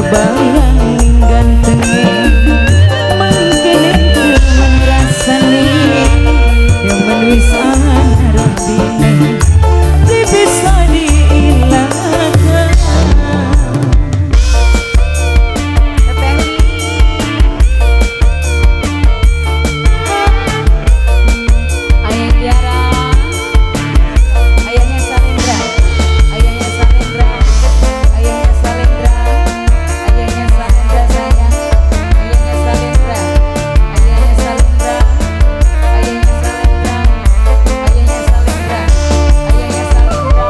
Kebayang ning gantenge mangkene temen rasane demen wis ana robine bisa diilangkan. Ayah Tiara, ayahnya Salendra, ayahnya Salendra, ayahnya Salendra, ayahnya Salendra sayang, ayahnya Salendra, ayahnya Salendra, ayahnya Salendra, ayahnya Salendra, ayahnya Salendra.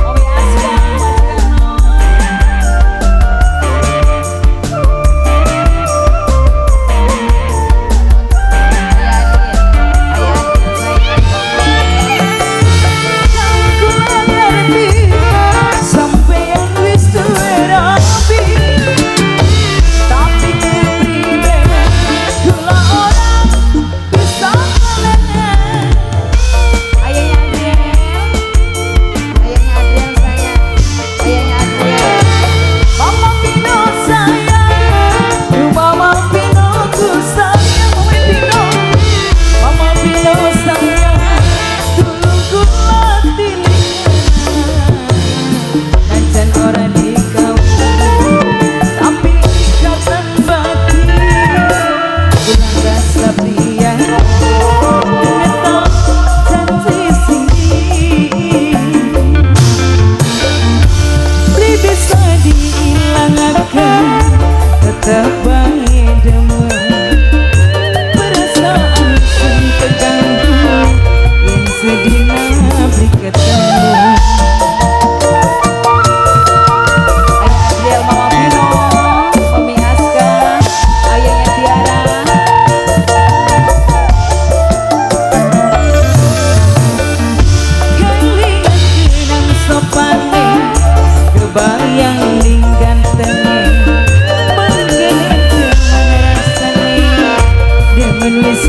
Omi Aska, Mas Ayah Adil, ayah Adil sayang. Kula ngerti sampeyan wis duwe rabi, tapi kepriwe kula ora bisa kelengan. Ayahnya Adriel, ayahnya Adriel sayang, ayahnya Adriel. Mama Pino sayang, Mama Pino ku sayang, Mama Pino, Mama Pino sayang, tulung kula tilingan. Najan ora dikawin, tapi ikatan batin, kula rasa priya, ngetok janji sini. Beli bisa diilangaken tetep bae demen perasaan sing keganggu yen sedina beli ketemu. Ayah Adriel, Mama Pino, Umi Aska, ayahnya Tiara. Kelingan kenang sopane kebayang ning gantenge mangkene temen rasane demen wis